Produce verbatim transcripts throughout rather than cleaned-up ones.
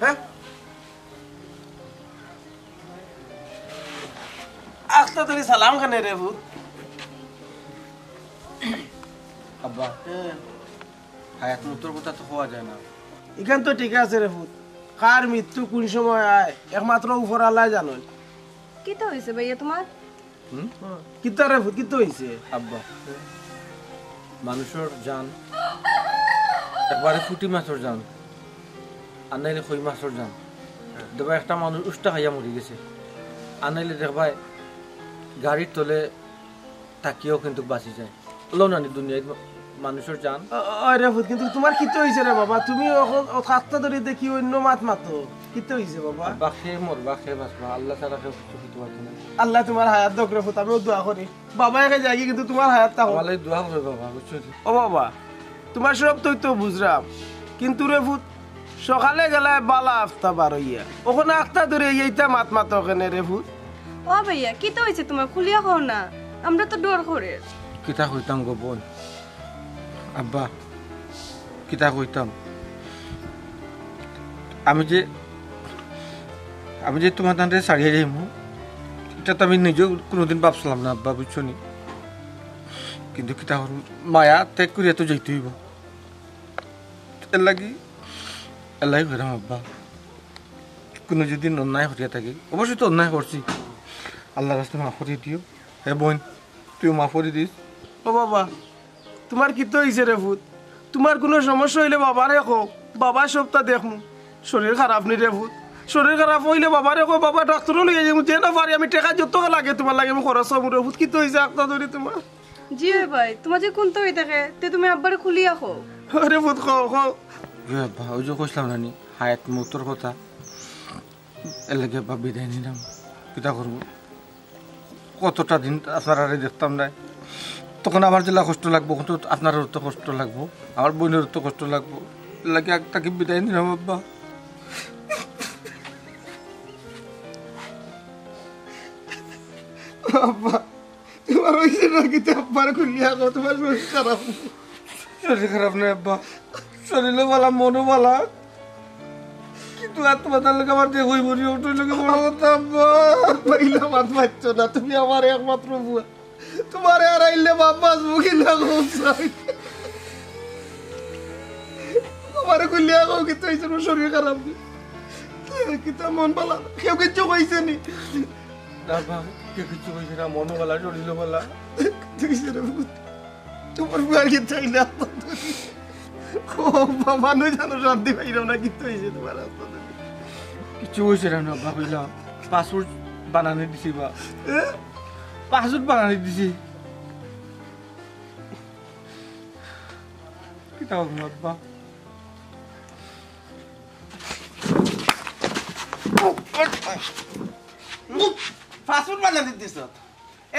হ্যাঁ? আস্তা ধরি সালাম কেনে রে পুত? আব্বা, হ্যাঁ। হায়াত মউতর কথা তো কওয়া যায় না। ইখান তো ঠিক আছে রে পুত, কার মৃত্যু কুন সময় আয় একমাত্র উপরআলায় জানইন। কিতা অইছে ভাইয়া তুমার? হুম? কিতা রে পুত, কিতা অইছে? আব্বা, মানুষর জান একবারে পুটি মাছর জান, আর নাইলে কই মাছর জান। দেখবায় একটা মানুষ উষ্টা খাইয়া মরি গেছে, আর নাইলে দেখবায় গাড়ির তলে থাকিয়াও কিন্তু বাঁচি যায়। লও নানি, দুনিয়ার মা-, মানুষর জান। অ-, অ-, অয় রে পুত, কিন্তু তুমার কিতা অইছে রে বাবা? তুমি অখন অ-, আস্তা ধরি দেখি অইন্য মাত মাতো। কিতা অইছে বাবা? আব্বা, কে মরবা, কে বাঁচবা, আল্লাহ ছাড়া কেউ কিছু করতে পারতো না। আল্লায় তুমার হায়াত দেউক রে পুত, আমিও দোয়া করি। বাবা একে যাইগি, কিন্তু তুমার হায়াত থাকউক। আমার লাগি দোয়া করো বাবা, বুঝছো নি? ও বাবা, তুমার সব তো, তো বুঝরাম, কিন্তু রে পুত, সকালে গেলায় বালা আফতা বার অইয়া, অখন আস্তা ধরি ইতা মাত মাতো কেনে রে পুত? ও ভাইয়া, কিতা অইছে তুমার? খুলিয়া কও না, আমরা তো ডর করের। কিতা কইতাম গো বইন? আব্বা, কিতা কইতাম? আমি যে, আমি যে তুমার তানরে ছাড়িয়া যাইমু, ইটা তো আমি নিজেও কুনুদিন ভাবছিলাম না আব্বা, বুঝছো নি? কিন্তু কিতা করমু, মায়া ত্যাগ করিয়া তো যাইতে অইবো। এর লাগি, এর লাগি কইরাম আব্বা। কুনু যদি অন্যায় করিয়া থাকি, অবশ্যই তো অন্যায় করছি, আল্লার রাস্তায় মাফ করি দিও। হে বইন, তুইও মাফ করি দিস। ও বাবা, তুমার কিতা অইছে রে পুত? তুমার কুনু সমস্যা অইলে বাবারে কও, বাবায় সবতা দেখমু। শরীর খারাপ নি রে পুত, শরীর খারাপ অইলে বাবারে কও, বাবা ডাক্তরো লইয়া যাইমু, যে না পারি আমি টেকা যত লাগে তুমার লাগি আমি খরচ করমু রে পুত। কিতা অইছে আস্তা ধরি তুমার? জি অয় ভাই, তুমার যে কুন্তা অই থাকে, তে তুমি আব্বারে খুলিয়া কও। আরে পুত, কও, কও। জি আব্বা, অউ যে কইছলাম না নি, হায়াত মউতর কথা, এর লাগি আব্বা বিদায় নিলাম। কিতা করমু? কতটা দিন আপনারারে দেখতাম নায়, তখন আমার যেলা কষ্ট লাগবো, তখন আপনারারও তো কষ্ট লাগবো, আমার বইনরও তো কষ্ট লাগবো। এর লাগি আগ থাকি বিদায় নিলাম আব্বা। আব্বা, তুমার অইছে না কিতা? আব্বারে খুলিয়া কও, তুমার শরীর খারাপ। শরীর খারাপ নায় আব্বা, শরীরও বালা, মনও বালা, কিন্তু আর তুমার তার লগে আমার দেখা অইবো নি, অটাউ অইলো গি বড় কথা আব্বা। আব্বা, ইলা মাত মাতছো না, তুমি আমার একমাত্র পুয়া, তুমারে হারাইলে বাপ বাঁচবো কিলা কও চাই? আমারে খুলিয়া কও, কিতা অইছে? তুমার শরীর খারাপ নি? কিতা মন বালা না? কেউ কিচ্ছু কইছে নি? না বা, কেউ কিচ্ছু কইছে না, মনও বালা, শরীরও বালা। কিতা অইছে রে পুত? তুমার পুয়ার কিতা অইলো? ও বাবা, নু জানো শান্তি পাইরাম না, কিতা অইছে তুমার? কিচ্ছু অইছে না, না বা, কইলাম, পাসপোর্ট বানানি দিছি বা। এ? পাসপোর্ট বানানি দিছি। কিতা অইলো আব্বা? পাসপোর্ট বানানি দিছত?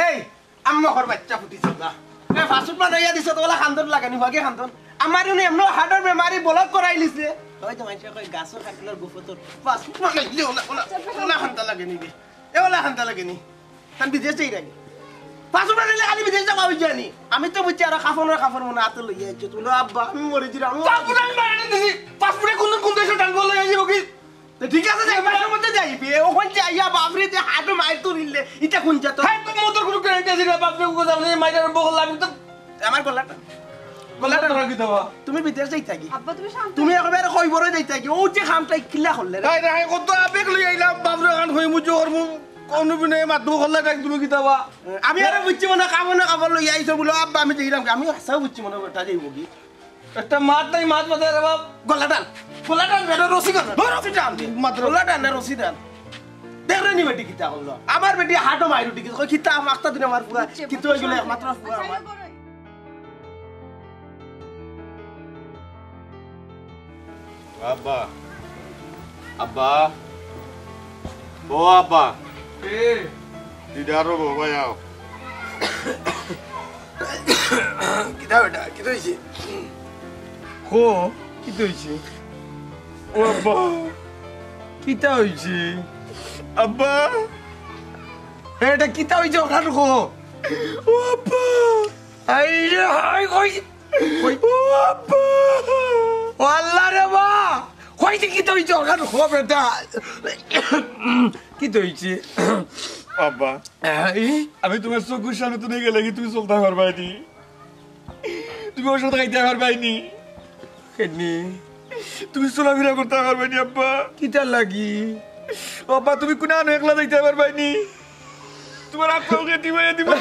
এই, আম্মা ঘর বাচ্চা ফুটিছ না। এ, পাসপোর্ট বানাইয়া দিছত, অলা কান্দন লাগে নি, হগে কান্দন। আমার উনি এমন হার্টর বেমারি ব্লক করাইলিছে। অয় তো মানষে কয় গাছর কাটলর গুফতর। পাসপোর্ট বানাইলে অলা, অলা, অলা কান্দা লাগে নি বে? এ অলা কান্দা লাগে নি? তান বিদেশ যাইরাগি। পাসপোর্ট বানাইলে খালি বিদেশ যাওয়া অই যায় নি? আমি তো বুঝছি আরো কাফনর কাপড় মনে আতো লইয়া আইছো। তুমি বলো, "আব্বা, আমি মরি যিরাম।" পাসপোর্ট আমি বানানি দিছি। পাসপোর্টে কুন, কুন দেশো টানবো লইয়া যাইবো কি? তো ঠিক আছে, যাই, মাঝে মধ্যে যাইবি। অখন যে আইয়া বাপরে যে হার্টর মাইর তুলিলে, ইটা কুন জাত? হ্যাঁ, তো মউতর কুনু গ্যারান্টি আছে না, বাপরে কুনু যাবো না, মাইর আরম্ভ করলে আমি তো আমার গলাটা। গলাটা ধরা কি দেবা? তুমি বিদেশ যাইতাগি। আব্বা, তুমি শান্ত তুমি হও। একেবারে কইবরে যাইতাগি। অউ যে কামটা কিলা করলে রে? আরে, আরে, কত আবেগ লই আইলাম, বাপরে কান হই মুজো করমু। কুনু বিনে মাতবো করলে ডাক তুমি কিতা বা? আমি আরো বুঝছি মনে কামনে কাপড় লই আইছো বলো, আব্বা আমি যাইরাম। আমি হাছাউ বুঝছি মনে বেটা যাইবো কি? একটা মাত নাই, মাত মাতে রে বাপ। গলা টান, গলা টান, বেটা রশি টান। ওই রশি টান। মাত্র। গলা টান না, রশি টান। দেখ রে নি বেটি কিতা করলো। আমার বেটি হার্টর মাইর উঠি গেছে। কই কিতা মাস্তা দিন আমার পুয়া। বুঝছি, কিতা অইগেলো বুঝছি। একমাত্র পুয়া আমার। আব্বা, আব্বা, ও আব্বা। এ। দিদারো বাবা আও। কিতা বেটা, কিতা অইছে? কো, কিতা অইছে? ও আব্বা, কিতা অইছে? আব্বা। এ, ইটা কিতা অইছে, অখান কো। ও আব্বা। আই রে, হাই কই। কই? ও আব্বা! ও আল্লাহ রে বা! কই দেখি তো হইছে, ওখানে খো বেটা। কি তো হইছে? আব্বা, এই? আমি তুমার চকুর সামনে তো নিয়া গেলে কি তুমি চলতায় পারবায়নি? তুমি ওষুধ খাইতায় পারবায়নি? কেনে? তুমি চলাফিরা করতায় পারবায়নি আব্বা? কিতার লাগি? ও আব্বা, তুমি কুনানো একলা যাইতায় পারবায়নি? তুমার আব্বা ওকে দিবাই দিবা।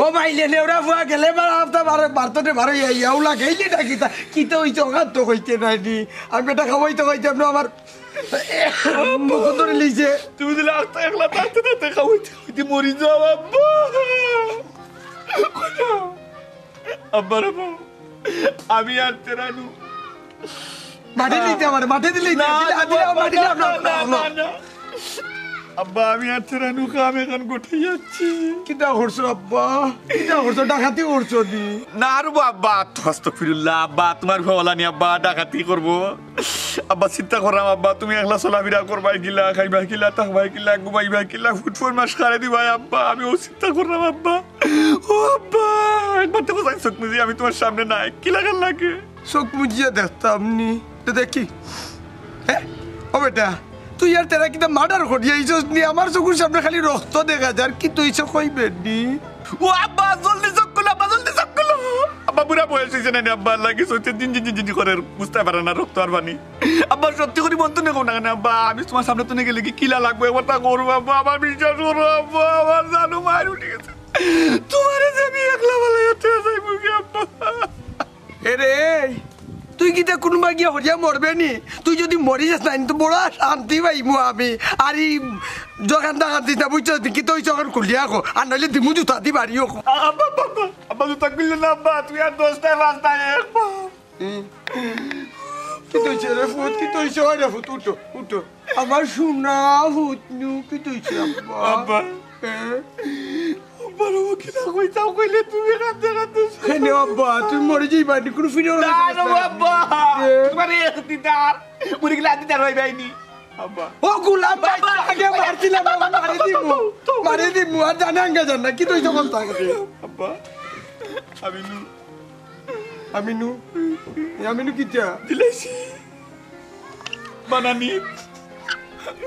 ও মাইলে নেওরা ফুয়া গেলে বার আফতা বার বারতনে বারো ইয়া ইয়াও লাগেইলে না কিতা? কিতা হইছে ওখান তো কইতে নাইনি। আমি বেটা খাওয়াইতে খাইতে আপনি আমার মুখ ধরে লিছে। তুমি দিলে আস্তা একলা থাকতে থাকতে খাওয়াইতে খাওয়াইতে মরি যাও আব্বা। আব্বা রে বাবা, আমি আর তেরানু। মাঠে দিতে আমার, মাঠে দিলে না, দিলে, না, দিলে, না, মাঠে দিলে, না, না, না, না, না। না। আব্বা, আমি আর তেরানু কাম এখন গোটাই যাচ্ছি। কিতা করছো আব্বা? কিতা করছো? ডাকাতি করছো দি? না রে বা আব্বা, আস্তাগফিরুল্লাহ আব্বা, তুমার ফওয়ালানি আব্বা, ডাকাতি করবো? আব্বা, চিন্তা করলাম আব্বা, তুমি একলা চলাফিরা করবায় কিলা, খাইবায় কিলা, থাকবায় কিলা, ঘুমাইবায় কিলা, ফুটফুট মাস খারে দিবায় আব্বা, আমি ও চিন্তা করলাম আব্বা। ও আব্বা, একবার তো কোথায় চোখ মুজি, আমি তুমার সামনে নাই, কি লাগার লাগে? চোখ মুজিয়া দেখতাম নি, তো দেখি। হ্যাঁ? ও বেটা, তুই আর তেরা কিতা মার্ডার করিয়া আইছস নি? আমার চকুর সামনে খালি রক্ত দেখা যার, কিতা হইছে কইবে নি? ও আব্বা, জলদি চোখ খুলো, আব্বা, জলদি চোখ খুলো। আব্বা, বুড়া বয়স হইছে না নি, আব্বা, আল্লাহ কিছু হইছে, জিন জিন জিন জিন করে, বুঝতায় পারে না রক্ত আর পানি। আব্বা, সত্যি করি মন তো নেই না কেনে, আব্বা, আমি তুমার সামনে তো নিয়ে গেলে কি কিলা লাগবো, একবার তা করবো, আব্বা, আমার বিশ্বাস করো, আব্বা, আমার জানো মায়ের উঠে গেছে। তুমারে যে আমি একলা বেলা যাইতে যাইবো কি, আব্বা? এরে, তুই কিতা কুনবা গিয়া হরিয়া মরবে নি? তুই যদি মরি যাস না, তো বড় শান্তি পাইমু আমি। আর এই দোকান দোকান দিস না, বুঝছস? কিতা হইছে ওখান খুলিয়া কো, আর নাইলে দিমু জুতা দি বাড়িও কো। আব্বা, আব্বা, আব্বা, আব্বা, জুতা খুললে না, আব্বা, তুই আর দশটায় পাঁচটায় এক বাপ। হুম। কিতা হইছে রে ফুত? কিতা হইছে? ওই রে ফুত, উঠো, উঠো। আমার সোনা ফুত নু, কিতা হইছে আব্বা? আব্বা। হ্যাঁ? আব্বা, রে, ও কিতা কইতাও কইলে তুমি কাঁদতে কাঁদতে শেষ। কেনে আব্বা, তুমি মরি যাইবা নি, কুনু ফিরে না রে আব্বা। এ? তোমার এই দিদার, মরি গেলে আর দিদার হইবাই নি। আব্বা। ও গুলাম ভাই, আব্বা। আগে মারছিলাম, আবার মারি দিমু। মারি দিমু, আর জানে আঙ্গা জান না, কিতা হইছে বলতে আগে। আব্বা, আমি নু আমিনু, এ আমিনু কিতা? দিলাইছি। বানানি।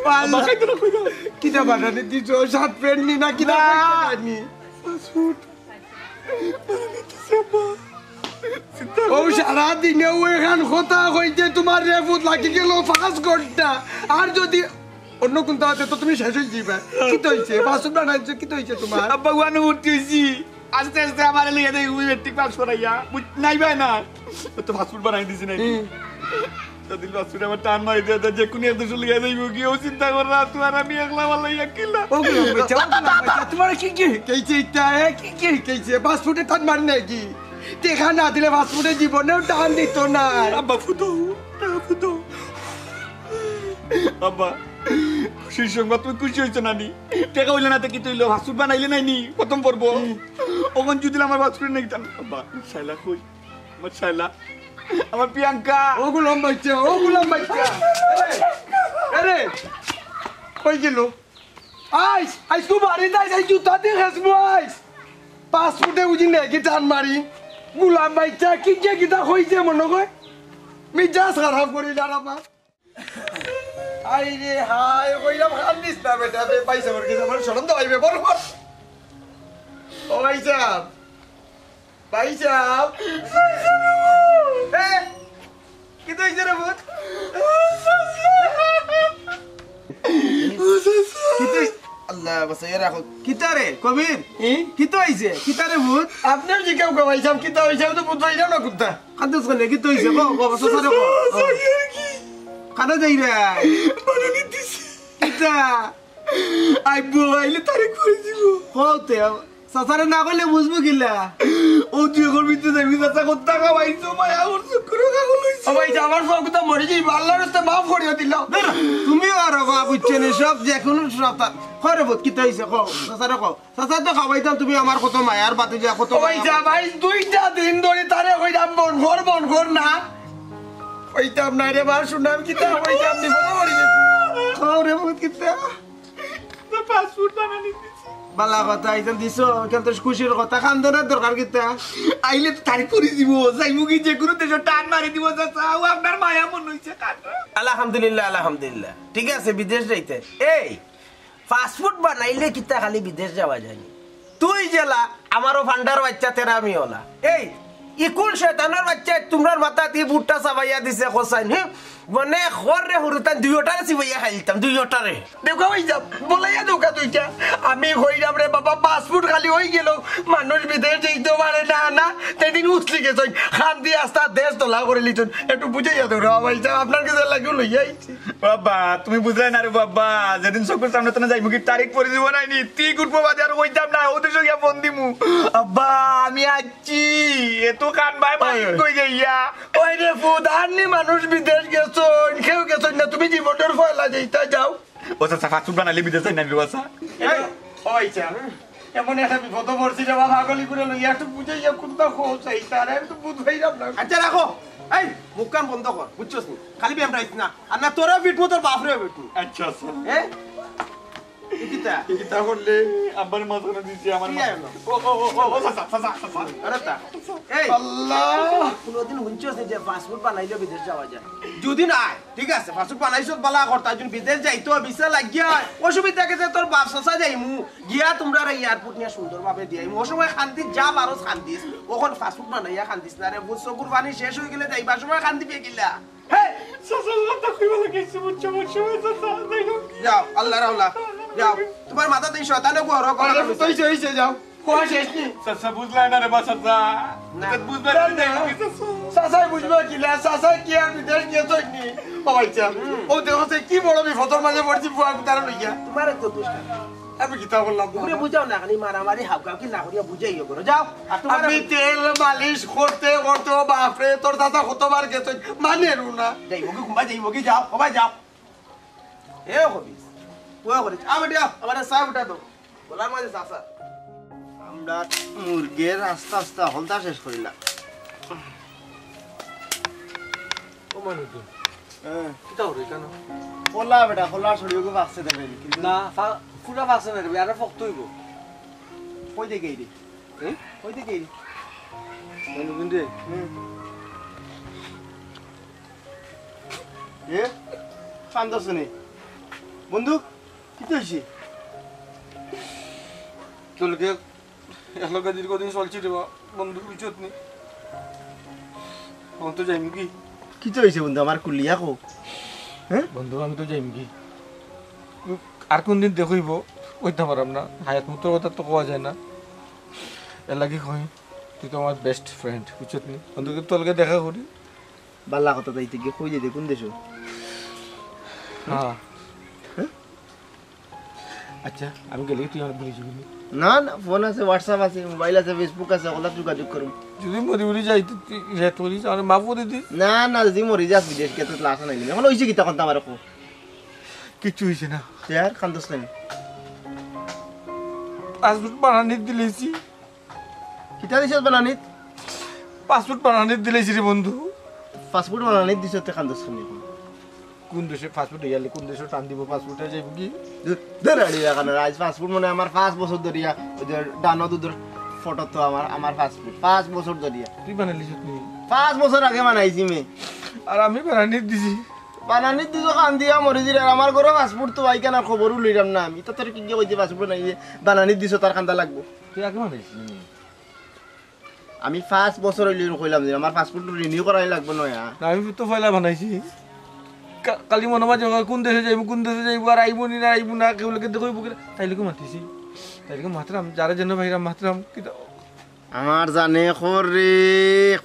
আল্লাহ। আব্বা, খাইতে না, কই দাও? কিতা বানানি দিছো? শার্ট প্যান্ট নি না কিতা না। কইতে পারনি? Fast food. বানানি দিছে, আব্বা। চিন্তা ও করো। সারা দিনে ও এখান কথা কইতে তোমার রেফুত লাগি গেল পাঁচ ঘন্টা। আর যদি অন্য কোনটা আছে তো তুমি শেষ হয়ে যাবে। কিতা হইছে? বাসন বানাইছো, কিতা হইছে তোমার? আব্বা, ওয়ানো ভর্তি হইছি। আস্তে আস্তে আমারে লইয়া দেই, ওই মেট্রিক পাস করাইয়া। বুঝ-, নাই ভাই না। ও তো ফাস্ট ফুড বানাই দিছি নাই। হুম। তো দিল ফাস্ট ফুড আমার টান মারি দেয়, তো যে কোনো এক দেশে লইয়া যাইবো, কেউ চিন্তা করে না, তুই আর আমি একলা আমার লইয়া কিলা। ও গুলাম বাচ্চা, ও গুলাম বাচ্চা, তোমার কি কি শিখাইছে এটা, এ? কি কি শিখাইছে? ফাস্ট ফুডে টান মারি নাই কি? দেখা না দিলে ফাস্ট ফুডে জীবনেও টান দিত না। আব্বা ফুটো, আব্বা ফুটো। আব্বা, খুশির সংবাদ, তুমি খুশি হইছো না নি? টেকা হইলে না তো কিতা হইলো, ফাস্ট ফুড বানাইলে নাই নি, প্রথম পর্ব। হুম। ওখান যদি আমার ফাস্ট ফুড নেই, আব্বা, শাইলা কই? আমার শাইলা, আমার প্রিয়াঙ্কা। ও গুলাম বাচ্চা, ও গুলাম বাচ্চা। আরে, আরে, কই গেল? আইস, আইস তো বাড়ি যাইস, এই জুতা দিয়ে খেসমু আইস। ফাস্ট ফুডে বুঝি নাকি টান মারি। গুলাম বাচ্চা, কি যে কিতা কইছে মনে কয়? মিজাজ খারাপ করি যার আমার। আই রে হায়, কইলাম কান্দিস না বেটা, বে, ভাই সাহেবের কাছে আমার শরম তো হইবে, বল, বল। ও ভাই সাহেব, ভাই সাহেব। এ, কিতা হইছে রে ভূত? কিতা হইছে? আল্লাহ, বাঁচাইয়া রাখো। কিতা রে, কবির? হুম? কিতা হইছে? কিতা রে ভূত? আপনার যে কেউ কেউ হইছে, কিতা হইছে? আমি তো বুঝতে পারলাম না কুত্তা। কান্দছ কেনে? কিতা হইছে? কও, কও, বাসা ছাড়ো, কও। কানো যাই রে? বানানি দিছি। কিতা? আইবো, আইলে তারে কই দিব। কও তে, চাচারে না কইলে বুঝবো কিলা? ও তুই এখন ভিতরে যাবি, চাচা কত টাকা পাইছো, মায়া করছো, কোনো কাগজ লইছো। ও ভাই, আমার সব কথা মরে যাইবো, আল্লাহর রাস্তায় মাফ করিয়া দিলাম। না, না, তুমিও আর বাবা বুঝছো না, সব যে কোনো সব তার। কও রে ভূত, কিতা হইছে? কও, চাচারে কও। চাচা তো খাওয়াইতাম, তুমি আমার কত মায়ার বাতি যা, কত ও ভাই, মায়া। যা ভাই, দুইটা দিন ধরে তারে কইতাম, "বন কর, বন কর না।" কইতাম না রে বা, শুনাম কিতা কইতাম, বিপদে পড়ি গেছি। কও রে ভূত, কিতা? পাসপোর্ট বানানি দিছি। বালা কথা, ইখান দিছো, ইখান তো খুশির কথা। কান্দনের দরকার কিতা? আইলে তো তারিখ পড়ি দিব, যাইমু কি যে কোনো দেশে টান মারি দিব। চাচা, ও আপনার মায়া মন হইছে, কান্দন। আলহামদুলিল্লাহ, আলহামদুলিল্লাহ। ঠিক আছে, বিদেশ যাইতে। এই, পাসপোর্ট বানাইলে কিতা খালি বিদেশ যাওয়া যায়নি? তুই যেলা, আমারও ফান্ডার বাচ্চা তেরা আমি ওলা। এই, ইকুল শয়তানর বাচ্চা, তোমরার মাথাত ই বুটটা চাবাইয়া দিছে কোসাইন, হি? মনে কর রে হুরুতান দুইওটারে চিবাইয়া খাইলতাম, দুইওটারে। দেখো ওই যা, বলাইয়া ধোকা দুইটা। আমি কইরাম রে বাবা, পাসপোর্ট খালি হই গেল, মানুষ বিদেশ যাইতে পারে না, না, সেদিন উছলি গেছইন, খান দিয়ে আস্তা দেশ দলা করে লিছইন। একটু বুঝাইয়া দেও রে বাবা, এই যা, আপনার কাছে লাগিও লইয়া আইছি। বাবা, তুমি বুঝলে না রে বাবা, যেদিন চকুর সামনে তো না যাইমু কি তারিখ পড়ি দিব নাইনি, ঠিক উঠবো বাদে আর কইতাম না, ওদের সঙ্গে ফোন দিমু। আব্বা, আমি আইছি, এত কান ভাই মালিক কই যাইয়া। ওই রে ফুদাননি মানুষ বিদেশ গেছইন, কেউ গেছইন না, তুমি জীবনের ফয়লা যাইতা যাও। ও চাচা, পাসপোর্ট বানাইলে বিদেশ যাই না রে বাবা। এই, ও আচ্ছা, এমন একটা বিপদ পড়ছি রে বাবা, পাগলি করে লইয়া একটু বুঝাইয়া কোনটা খোঁজ এই তার, আমি তো বুঝ পাইলাম না। আচ্ছা রাখো, এই মুখখান বন্ধ কর, বুঝছস নি? খালি ব্যায়াম রাইস না, আর না তোরা ফিটমু, তোর বাপরেও ফিটমু। আচ্ছা, আচ্ছা। এ? ই কিতা? ই কিতা করলে? আব্বার মাথা না দিছি আমার কি মা। আইলো? ও, ও, ও, ও, ও, চাচা, চাচা, চাচা। আরে তা। এই, আল্লাহ। কোনোদিন হুনছস নি যে পাসপোর্ট বানাইলে বিদেশ যাওয়া যায়? যদি না আয়, ঠিক আছে, পাসপোর্ট বানাইছস বালা কথা, যদি বিদেশ যাইতো ভিসা লাগিয়া, অসুবিধা কিতা? তোর বাপ চাচা যাইমু, গিয়া তোমরারে এয়ারপোর্ট নিয়া সুন্দরভাবে দিয়াইমু। ও সময় কান্দিস যা পারস কান্দিস, অখন পাসপোর্ট বানাইয়া কান্দিস না রে, বুঝ চকুর পানি শেষ হই গেলে যাইবার সময় কান্দিবে কিলা? হে! চাচা, চাচা, কইবা লাগে, বুঝছো, বুঝছো, চাচা, যাই হোক। যাও, আল্লাহ রাওলা, যাও। তোমার মাথা তো এই শয়তানে গো, হরো কথা আরে, কইছে। হইছে, হইছে, যাও। কোয়া শেষ নি? চাচা, বুঝলাই না রে বা, চাচা। না। এটা বুঝলাই না, না, না। যাই হোক, চাচা। চাচাই বুঝবা কি না? চাচা কি আর বিদেশ গেছইন নি? ও ভাই, চা। হুম। ও দেখো, সে কি বড় বিপদর মাঝে পড়ছি, বুয়া তারা লইয়া। তোমার তো দোষ নাই। আমি কিতা বললাম? ওরে বুঝাও না, খালি মারামারি হাউকাউ কি না করিয়া বুঝাইও করো। যাও, আর তোমার আমি তেল মালিশ করতে করতে, ও বাপরে, তোর চাচা কতবার গেছে, মানেরও না। যাই, ওকে ঘুমাই যাই, ওকে যাও, ও ভাই যাও। এ হবিস, ও করিস, আমার দিয়া, আমার চা উঠা তো। বলার মাঝে চাচা। আমরা মুরগের আস্তে আস্তে হলতা শেষ করিলাম। ও মানুষ। হ্যাঁ। কিতা হলো কেন? কলা বেটা, কলা ছড়িয়ে গো বাক্সে দেবে, কিন্তু না, ফা-, পুরা বাক্সে না রে, আরো শক্ত হইব। কই দেখে এই রে? হ্যাঁ? কই দেখে এই রে? বন্ধু, কিন্তু হুম। এ? কান্দছ নি? বন্ধু, কিতা হইছে? চলকে একলগে দীর্ঘদিন চলছি রে বা, বন্ধু, বুঝছত নি? অখন তো যাইমু কি? কিতা হইছে বন্ধু, আমার কুলিয়া কো? হ্যাঁ? বন্ধু, আমি তো যাইমু কি? আর কোন দিন দেখইব, কইতাম পারলাম না। হায়াত মুতর কথা তো কওয়া যায় না। এর লাগি কই, তুই তো আমার বেস্ট ফ্রেন্ড, বুঝছত নি? বন্ধু, তোর লগে দেখা করি। বালা কথা, তাই তুই কি কই যাইতে, কোন দেশো? হ্যাঁ। হ্যাঁ? আচ্ছা, আমি গেলে তুই আমার ভুলে যাবি নি? না, না, ফোন আছে, WhatsApp আছে, মোবাইল আছে, Facebook আছে, ওগুলা যোগাযোগ করুম। যদি মরি উরি যাই, তুই, তুই রেট করিস, আমার মাফ করে দিস। না, না, যদি মরি যাস বিদেশ গিয়া, তো লাশ নাই। এখন হইছে কিতা কোনটা আমার কো? কিচ্ছু হইছে না। তে আর কান্দছ না নি? পাসপোর্ট বানানি দিলাইছি। কিতা দিছস বানানিত? পাসপোর্ট বানানি দিলাইছি রে বন্ধু। পাসপোর্ট বানানি দিছস তে কান্দছ না নি? কোন দেশে পাসপোর্ট হইয়ালে কোন দেশে টান দিব পাসপোর্টে যাইব কি? ধুর, ধুর আড়ি লাগানো, আজ পাসপোর্ট মানে আমার পাঁচ বছর ধরিয়া, ওই যে ডানো দুধর ফটো তো আমার, আমার পাসপোর্ট, পাঁচ বছর ধরিয়া। তুই বানাইলিস নি? পাঁচ বছর আগে বানাইছি মি। আর আমি বানানি দিছি। বানানি দিছো কান দিয়া মরি দিলে, আর আমার ঘরে পাসপোর্ট তো আইকান আর খবরও লইলাম না আমি। তা তোর কি গিয়ে কইতে পাসপোর্ট নাই যে বানানি দিছো তার কান্দা লাগবো? তুই আগে বানাইছিস নি? আমি পাঁচ বছর হইলে কইলাম যে আমার পাসপোর্ট রিনিউ করাই লাগবো নয়া। না, আমি তো পয়লা বানাইছি। কা-, কালি মনে মাঝে কয়, "কোন দেশে যাইব, কোন দেশে যাইব, আর আইব নি না, আইব না, কেউ লোকে দেখইব কিনা?" তাই লোকে মাতিছি। তাই লোকে মাতরাম, যারা যেন ভাইরা মাতরাম, কিতা আমার জানে খর রে,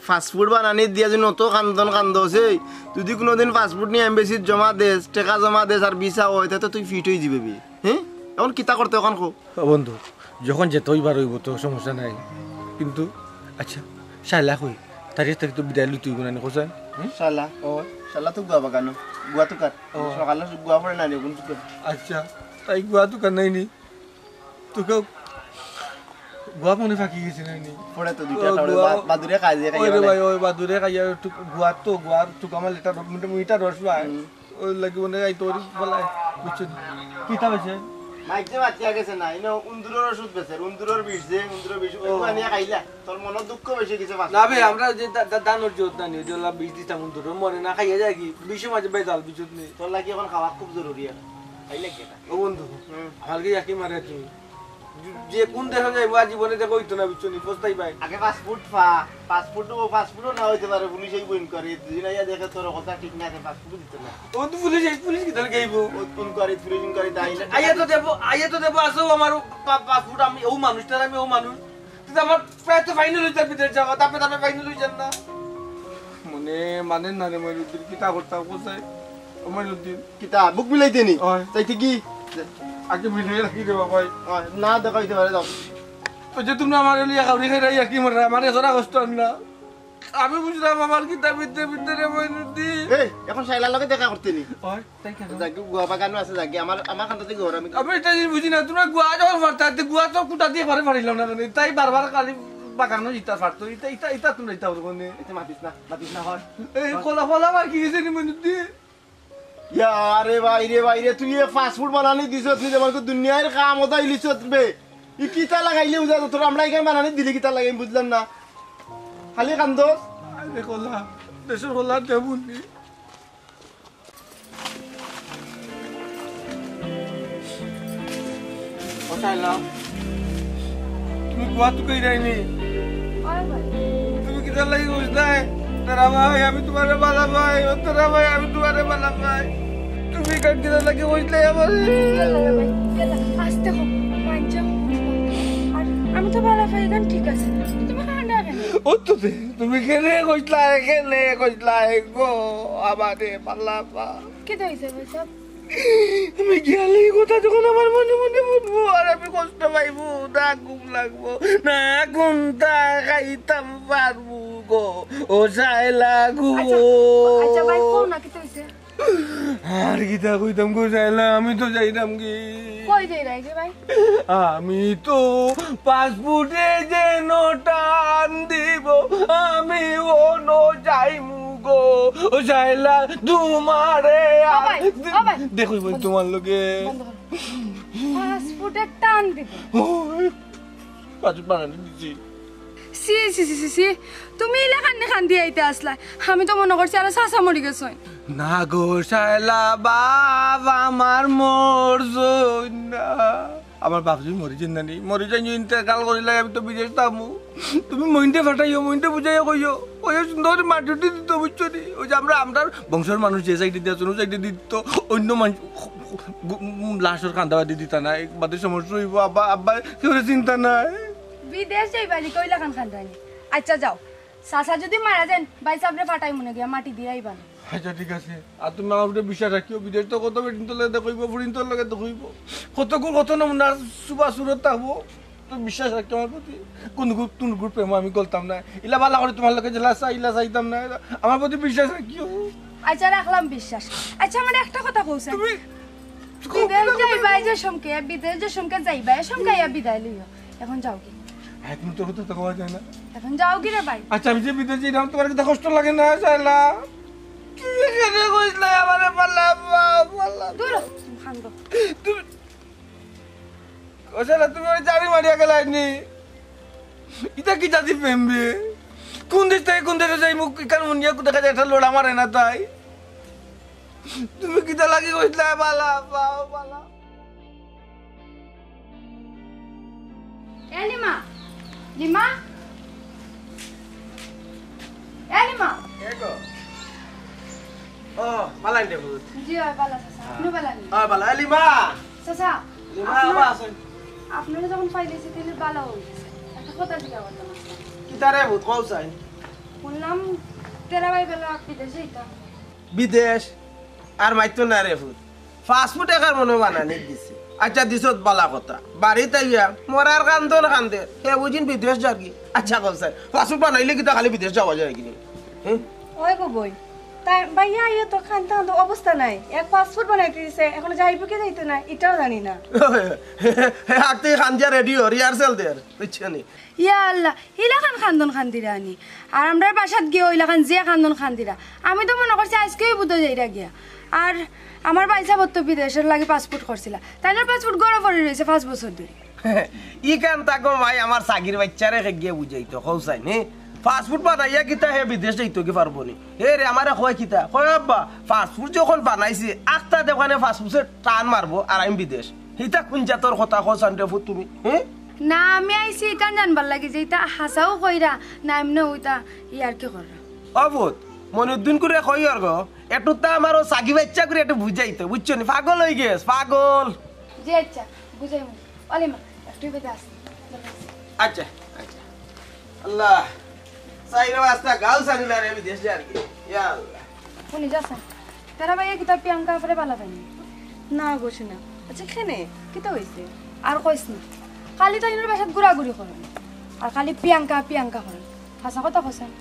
পাসপোর্ট বানানি দিয়া যদি অত কান্দন কান্দো আছে, যদি কোনোদিন পাসপোর্ট নিয়ে এমবেসিত জমা দেস, টেকা জমা দেস আর ভিসা হয়, তাতে তুই ফিট হয়ে যাবে বে। হ্যাঁ? এখন কিতা করতে এখন কো? ও বন্ধু, যখন যেতে হইবার হইব তো সমস্যা নাই, কিন্তু আচ্ছা, শালা কই? তারিখ তারিখ তো বিদায় লইতে হইব না নি, কোথায়? হুম? শালা? ও। শালা তো গুয়া বাগানো, গুয়া তো কার? ও। সকালে গুয়া পড়ে না নি, কোন তো কার? আচ্ছা, তাই গুয়া তো কার নাই নি? তোকে গুয়া মনে ফাঁকি গেছে না নি? পড়ে তো দুইটা, ও, তাহলে গুয়া। বা-, বাদুরে খাই যে খাই ওই রে বলে। ভাই, ওই বাদুরে খাইয়া একটু গুয়ার তো, গুয়ার চুকা মারলে এটা রস, মিঠা, মিঠা রস ভাই। হুম। ওই লাগি মনে হয় তোর বলাই, বুঝছো নি? কিতা হয়েছে? মাইজে মাতিয়া গেছে না, ইনো উন্দুরর ওষুধ বেচের, উন্দুরর বিষ যে, উন্দুরর বিষ, ওইগুলা নিয়া খাইলা। তোর মনো দুঃখ বেশি গেছে, বাস। না বে, আমরা যে দা-, দা-, দানোর জোর দানি, ওই যে ওলা বিষ দিতাম উন্দুরর, মরে না খাইয়া যায় কি? বিষর মাঝে ভেজাল, বুঝছত নি? তোর লাগি এখন খাওয়া খুব জরুরি আর। খাইলে কি এটা? ও বন্ধু, হুম। আমার কি ইয়াকি মারে তুমি? যে কোন দেশো যাইবো আর জীবনে দেখা অইতো না, বুঝছো নি? পস্তাইবায়। আগে পাসপোর্ট পা, পাসপোর্টও, পাসপোর্টও না অইতে পারে, পুলিশ আইবো ইনকোয়ারি, দুদিন আইয়া দেখে তোর কথা ঠিক না আছে, পাসপোর্টও দিতো না। ও তো পুলিশ, পুলিশ কিতার গাইবো? ও ইনকোয়ারি, পুলিশ ইনকোয়ারি তাই না। আইয়া তো দেবো, আইয়া তো দেবো, আসো আমার পা-, পাসপোর্ট, আমি ও মানুষটার, আমি ও মানুষ। তুই তো আমার প্রায় তো ফাইনাল অইতার ভিতরে যাওয়া, তাপে তাপে ফাইনাল অইতার না। মনে মানে না রে মইনুদ্দিন, কিতা করতাম কোথায়? ও মইনুদ্দিন। কিতা, বুক মিলাইতে নি? অয়। চাইতে কি? আগে মিলাই রাখি রে বাবাই। অয়, না দেখাইতে পারে, যাও। ওই যে তুমি আমার লিয়া খাউরি খাই রাই আর কি মনে হয়, আমার এছাড়া কষ্ট আর না। আমি বুঝলাম আমার কিতা বিদ্যে বিদ্যে রে মইনুদ্দিন। এই, এখন শাইলার লগে দেখা করতে নি? অয়, তাই কেন? যাকে গুয়া বাগানো আছে, যাকে আমার, আমার কান্দাতে ঘর আমি। আমি এটা জিনিস বুঝি না, তোমরা গুয়া যখন ফারতা, তে গুয়া তো কুটা দিয়ে ঘরে ফারিলাম না, মানে, তাই বারবার খালি বাগানো জিতা ফারতো, ইতা, ইতা, ইতা তোমরা ইতা করবো নে। এতে মাতিস না, মাতিস না, হয়। এই কলা, কলা আমার কি গেছে নি মইনুদ্দিন? ইয়া রে ভাই রে ভাই রে, তুই এ ফাস্ট ফুড বানানি দিছস নি, যেমন কি দুনিয়ার কাম ওটা ইলিছস বে। ই কিতা লাগাইলে বুঝা তো, তোর আমরা এখানে বানানি দিলি কিতা লাগাই বুঝলাম না। খালি কান্দস। আরে কলা, দেশর কলা দেবুনি। ও শাইলা, তুমি গুয়া তুকাই যায়নি? অয় ভাই। তুমি কিতার লাগি বুঝলাই? তারা ভাই, আমি তোমারে বালা পাই। ও তারা ভাই, আমি তোমারে বালা পাই। তুমি কার কিতার লাগি বুঝলাই আমার? ইয়াল্লা রে ভাই, ইয়াল্লা, আস্তে হোক, মাইনষে। আর আমি তো বালা পাই, এখান ঠিক আছে। তুমি কান্দায় কেনে? ও তো দে, তুমি কেনে কইছলা, কেনে কইছলা গো, আমারে বালা পাই। কিতা অইছে ভাই সাব? আমি গিয়ালে এই কথা যখন আমার মনে মনে বলবো, আর আমি কষ্ট পাইবো, না ঘুম লাগবো, না কোনটা খাইতাম পারবো গো, ও শাইলা গো। আচ্ছা, আচ্ছা ভাই, কও না, কিতা অইছে? আর কিতা কইতাম গো শাইলা, আমি তো যাইতাম কি? কই যাইরায় গি ভাই? আমি তো পাসপোর্টে যেন টান দিব, আমি অনো যাইমু গো, ও শাইলা, তোমারে ও আর ভাই, ও ভাই। দেখো ভাই, তোমার লগে। বন্ধ করো। পাসপোর্টে টান দিব। ও, পাসপোর্ট বানানি দিছি। ছি, ছি, ছি, ছি, ছি। তুমি ইলা কান্দি কান্দি আইতে আসলায়। আমি তো মনো করছি আরো চাচা মরি গেছইন। না গো শায়লা, বাপ আমার মরছইন না। আমার বাপ যদি মরি যাইন না নি, মরি যাইন, ইন্তেকাল করিলাই, আমি তো বিদেশ থাকমু। তুমি মইনরে ফাটাইও, মইনরে বুঝাইয়া কইও, কইও সুন্দর করি মাটি উঠি দিত, বুঝছো নি? ওই যে আমরা, আমরার বংশর মানুষ যে সাইডে দিয়া চলো, ওই সাইডে দিত, অন্য মানুষ গু-, লাশর কান্দা বাদি দিতা না, এক বাদে সমস্যা অইবো, আব্বা, আব্বা, কেউ চিন্তা নাই। বিদেশ যাইবা নি, কইলা কান কান্দানি। আচ্ছা যাও, চাচা যদি মারা যাইন, ভাই সাবরে ফাটাই মনে গিয়া মাটি দিয়া আইবা না। আচ্ছা ঠিক আছে, আর তুমি আমার উপরে বিশ্বাস রাখিও, বিদেশ তো কত বেটিন্তর লগে দেখইবো, ফুরিন্তর লগে দেখইবো, কত গু-, কত নমুনার সুবা সুরত থাকবো, তো বিশ্বাস রাখিও আমার প্রতি। কোন গ্রুপ, কোন গ্রুপ প্রেম আমি করতাম না, ইলা বালা করে তোমার লগে যেলা চাই, ইলা চাইতাম না, আমার প্রতি বিশ্বাস রাখিও। আচ্ছা রাখলাম বিশ্বাস। আচ্ছা আমার একটা কথা কইছে, তুমি বিদেশ যাইবায় যে সমকে, বিদেশ যে সমকে যাইবায়, এ সমকে আইয়া বিদায় লইও। এখন যাও কি? এক মিনিট, তোর কথা তো কওয়া যায় না। এখন যাও কি রে ভাই? আচ্ছা, আমি যে বিদেশ যাইরাম, তোমার কিতা কষ্ট লাগে না, শায়লা? তুমি কেনে কইছলায় আমারে পালা, পালা? দূর হ, ভাঙ্গো। তুমি, ও শায়লা, তুমি ওই জানি মারিয়া গেলায় নি? ইতা কি জাতি প্রেম বে? কোন দেশ থাকি কোন দেশে যাইমু, ইখান হুনিয়া দেখা যায় একটা লড়া মারে না তাই? তুমি কিতা লাগি কইছলায় পালা, পাও, পালা? এ লিমা, লিমা, এ লিমা। কে গো? ও, বালা নি রে পুত? জি অয়, বালা চাচা। আপনে বালা নি? অয়, বালা। এ লিমা! চাচা, লিমা, আপনার, আবার আসুন। আপনারে যখন পাইলিছি, তাইলে বালা অই গেছে। একটা কথা জিগা করতাম আপনারে। কিতা রে পুত, কও চাই? হুনলাম, তেরা ভাই বেলা বিদেশ যাইতা। বিদেশ? আর মাতিও না রে পুত। পাসপোর্ট একার মনো বানানি দিছে। আচ্ছা, দিছত বালা কথা। বাড়িত আইয়া মরার কান্দন কান্দে। হে বুঝিন বিদেশ যারগি। আচ্ছা, কও চাই। পাসপোর্ট বানাইলে কিতা খালি বিদেশ যাওয়া যায় কিনি? হ্যাঁ? ওই গো বইন, তাই ভাইয়া আইয়া তো কান্দতে কান্দতে অবস্থা নাই। এক পাসপোর্ট বানাইতে দিছে, এখন যাইবো কি যাইতো না, ইটাও জানি না। হে, হে, হে, আগে থাকি কান্দিয়া রেডি অ, রিহার্সাল দের, বুঝছো নি? ইয়া আল্লাহ, ইলাখান কান্দন কান্দিরা নি। আর আমরার বাসাত গিয়া অইলাখান যে কান্দন কান্দিরা। আমি তো মনো করছি আইজকেউ বুধ যাইরা গিয়া। আর আমার ভাইসাবর তো বিদেশর লাগি পাসপোর্ট করছিলা, তাইনর পাসপোর্ট ঘরো পড়ি রইছে পাঁচ বছর ধরি। ইখান থাকো মাই, আমার ছাগির বাইচ্চারে কে গিয়া বুঝাইতো, কও চাইন, হে? পাসপোর্ট বানাইয়া কিতা হে বিদেশ যাইতো কি পারবো নি? হে রে, আমারে কয় কিতা? কয়, "আব্বা, পাসপোর্ট যখন বানাইছি, আখতা দোকানে পাসপোর্টে টান মারবো আর আমি বিদেশ।" হিতা কুন জাতর কথা কও চাইন রে ফুত তুমি, হে? না, আমি আইছি ইখান জানবার লাগি যে ইতা হাছাউ কইরা না এমনে অইতা ইয়ার্কি কররা। ও ফুত, মনিউদ্দিন কুরে কইওর গো, একটু তা আমার ও ছাগি বাইচ্চা করে একটু বুঝাইতো, বুঝছো নি? পাগল অই গেছ, পাগল। জি আচ্ছা, বুঝাইমু। অলি মা, একটু বেদে আসি। আচ্ছা, আচ্ছা। আল্লাহ, চাইরো আস্তা গাঁও ছাড়িলা রে বিদেশ যার কি। ইয়া আল্লাহ। হুনি যাছইন। তেরা ভাইয়ে কিতা প্রিয়াঙ্কা আপরে বালা পাইন নি? না গো সোনা। আচ্ছা, কেনে? কিতা অইছে? আর কইস না। খালি তাইনর বাসাত ঘুরাঘুরি করইন। আর খালি প্রিয়াঙ্কা, প্রিয়াঙ্কা করইন। হাছা কথা কইছইন।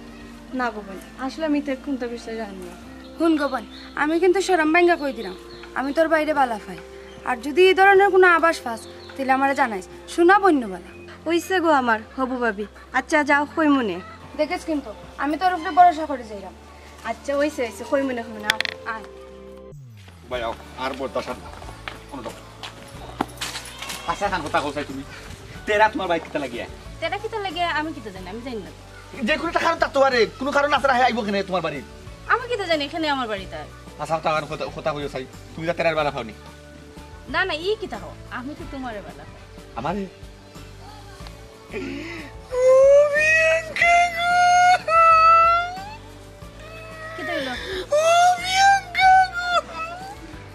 না গো বইন, আসলে আমি ইতা কুন্তা বিষয়ে জানি না। হুন গো বইন, আমি কিন্তু শরম ভাইঙ্গা কই দিরাম, আমি তোর ভাইরে বালা পাই। আর যুদি ই ধরনর কুনু আভাস পাস, তাইলে আমারে জানাইস। সোনা বইন নু বালা। অইছে গো আমার হবু ভাবি। আচ্ছা, যাও, কইমুনে। দেখিস কিন্তু, আমি তোর উপরে ভরসা করি যাইরাম। আচ্ছা, অইছে, অইছে, কইমুনে, কইমুনে, আও। আয়। ভাই, আও, আর বলতাম না। কোনো দম। আচ্ছা, খান কথা কও চাই তুমি। তেরা তোমার ভাই কিতা লাগিয়া? তেরা কিতা লাগিয়া আমি কিতা জানি, আমি জানি না। যে কোনো একটা কারণ থাকতে পারে, কোনো কারণ আছে না, হে আইবো কেনে তোমার বাড়ি? আমি কিতা জানি, কেনে আমার বাড়িত আয়। আচ্ছা, কথা, কথা, কথা কইও চাই। তুমি যা তেরার বালা পাওনি। না, না, ই কিতা কও? আমি তো তোমারে বালা পাই। আমারে? ও প্রিয়াঙ্কা গো। কিতা অইলো? ও প্রিয়াঙ্কা গো।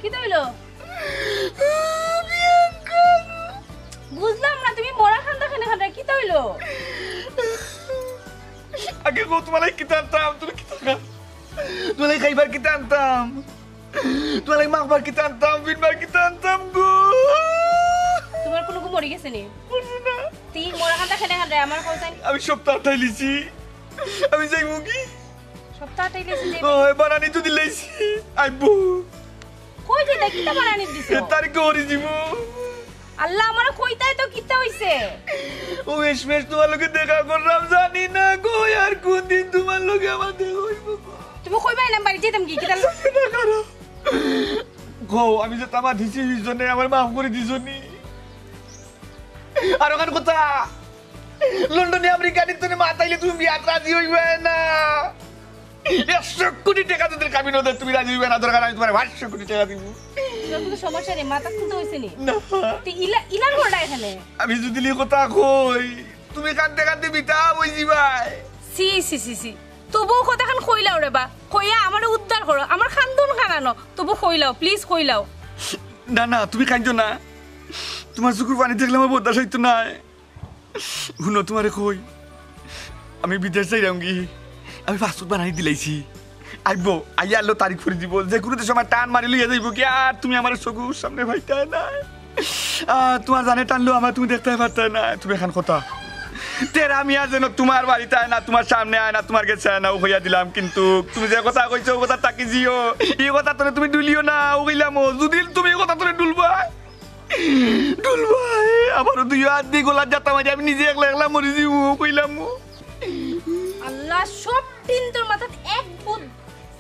কিতা অইলো? ও প্রিয়াঙ্কা গো। বুঝলাম না, তুমি মরা কান্দা কেনে কান্দরায়, কিতা অইলো? আগে কও, তোমার লাগি কিতা আনতাম, তুমি কিতা খা-, তোমার লাগি খাইবার কিতা আনতাম? তোমার লাগি মাখবার কিতা আনতাম, পিনবার কিতা আনতাম গো? তোমার কুনু গু মরি গেছে নি? মরছে না। তি মরা কান্দা কেনে কান্দরায়, আমারে কও চাই। আমি সপ্তাহ আটাইলিছি। আমি যাইমু গি। সপ্তাহ আটাইলিছি যে। ওই বানানি তো দিলাইছি। আইবো। কই যাইতায়, কিতা বানানি দিছো? এ তারিখ করি দিব। আল্লাহ, আমারে কইতায় তো কিতা অইছে? ও শেষমেশ তোমার লগে দেখা করলাম, জানি না গো আর কোন দিন তোমার লগে আমার দেখা অইবো গো। তুমি কইবায় না, বাড়ি যাইতাম কি? কিতা ল- না করো। গো, আমি যে তামা দিছি, বিশ জনে আমার মাফ করি দিছো নি। আর ওখান কথা, লন্ডনে আমেরিকা নিতনে মাতাইলে তুমি বিয়াত রাজি অইবায় না। একশো কোটি টেকা যদি কাবিন দেয়, তুমি রাজি অইবায় না, দরকার আমি তোমারে পাঁচশো কোটি টেকা দিমু। তোর কুনু সমস্যা নাই, মাথা খুলতে অইছে নি? না। তে ইলা-, ইলার ঘরটা এখানে। আমি যদি ই কথা কই, তুমি কানতে কানতে বিতা অই যিবায়। ছি, ছি, ছি, ছি। তবু কথাখান কইলাও রে বা, কইয়া আমারে উদ্ধার করো, আমার কান্দন কানানো, তবু কইলাও, please কইলাও। না, না, তুমি কান্দো না। তোমার চকুর পানি দেখলে আমার বরদাস্ত অইতো নায়। হুনো, তোমারে কই, আমি বিদেশ যাইরাম গি, আমি পাসপোর্ট বানাই দিলাইছি। আইবো, আইয়া আল্লাহ তারিখ করি দিব, যে কোনো সময় টান মারি লইয়া যাইবো গি, আর তুমি আমার চকুর সামনে পাইতায় নায়। আর তোমার জানে টানলেও আমার তুমি দেখতায় পারতায় নায়। তুমি এখান কথা, তেরা মিয়া যেন তোমার বাড়িত আয় না, তোমার সামনে আয় না, তোমার গেছে আয় না, ও কইয়া দিলাম। কিন্তু তুমি যে কথা কইছো, ও কথা থাকি যিও, ই কথা তোরে তুমি ডুলিও না, ও কইলাম, ও যদি তুমি ই কথা তোরে ডুলবায়, ডুলবায়, আমারও দুই হাত দি গলাত জাতা মারি আমি নিজে একলা একলা মরি যিমু, কইলাম। আল্লাহ, সব দিন তোর মাথাত এক ভূত